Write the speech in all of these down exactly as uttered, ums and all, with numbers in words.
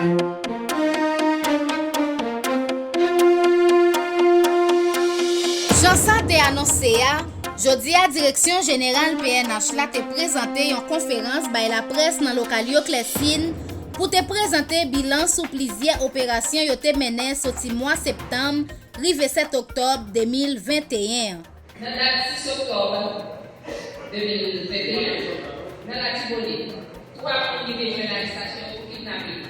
Jan sa te anonse a, jodi a Direksyon Jeneral P N H la te prezante yon konferans bay laprès nan lokal yo Klèsin pou te prezante bilan sou plizyè operasyon yo te mennen soti mwa septanm rive sèt oktòb de mil venteyen an. Nan dat sis oktòb de mil venteyen, nan Latibonit, twa moun rive jwenn arestasyon pou kidnaping.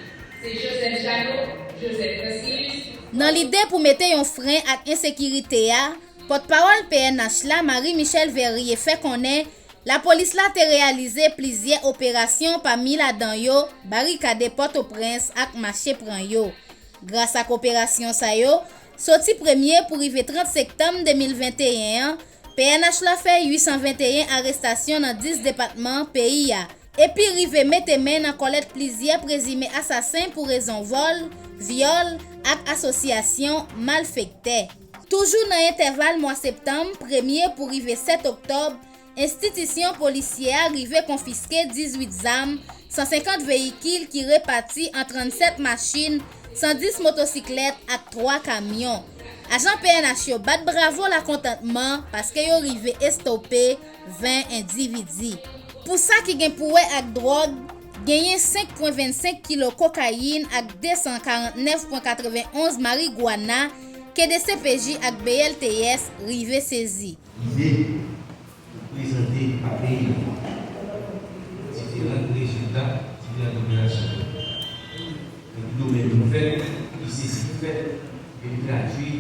Se Joseph Jeannot, Joseph Francilius. Nan lide pou mete yon fren ak ensekirite a, pòtpawòl P N H la, Marie Michelle Verrier, fè konnen lapolis la te reyalize plizyè operasyon, pami ladan yo barikade Pòtoprens ak mache pran yo. Gras ak operasyon sa yo, soti premye pou rive trant septanm de mil venteyen an, P N H la fè uit san venteyen arestasyon nan dis depatman peyi a, epi rive mete men nan kòlèt plizyè prezime asasen pou rezon vòl, vyòl ak asosyasyon malfektè. Toujou nan entèval mwa septanm, premye pou rive sèt oktòb, enstitisyon polisyè a rive konfiske dizuit zam, san senkant veyikil ki repati an trannsèt machin, san dis motosiklèt ak twa kamyon. Ajan P N H yo bat bravo lakontantman paske yo rive estope ven endividi. Pou sa ki gen pou wè ak dwòg, genyen senk pwen vennsenk kilo kokayin ak de san karantnèf pwen katrevenonz marigwana ke D C P J ak B L T S rive sezi. Lide pou prezante pa peyi a diferan rezilta diferan operasyon yo. Epi domèn yo fèt, epi sezi ki fèt, epi tradui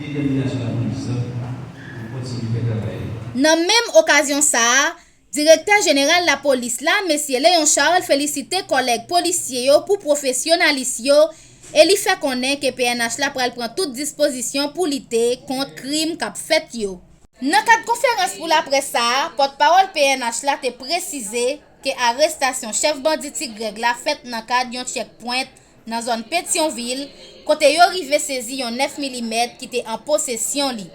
detèminasyon lapolis lan pou kontinye fè travay li. Nan menm okazyon sa a, Direktè Jeneral Lapolis la, Mesye Léon Charles, felisite kòlèg polisye yo pou pwofesyonalis yo e li fè konnen ke P N H la pral pran tout dispozisyon pou lite kont krim k ap fèt yo. Nan kad konferans pou laprès sa a, pòtpawòl P N H la te presize ke arestasyon chèf bandi Ti Grèg la fèt nan kad yon tchèkpwent nan zòn Petyonvil, kote yo rive sezi yon nèf milimèt ki te an posesyon li.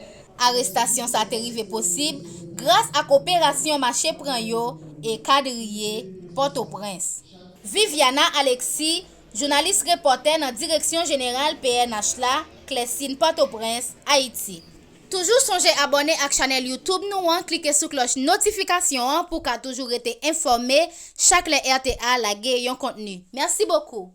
Arestasyon sa te rive posib gras ak operasyon mache pran yo e kadriye Pòtoprens. Viviana Alexis, jounalis repòtè nan Direksyon Jeneral P N H la, Klèsin, Pòtoprens, Ayiti. Toujou sonje abòne ak chanèl YouTube nou an, klike sou klòch notifikasyon an pou w ka toujou rete enfòme chak lè R T A lage yon kontni. Mèsi bokou.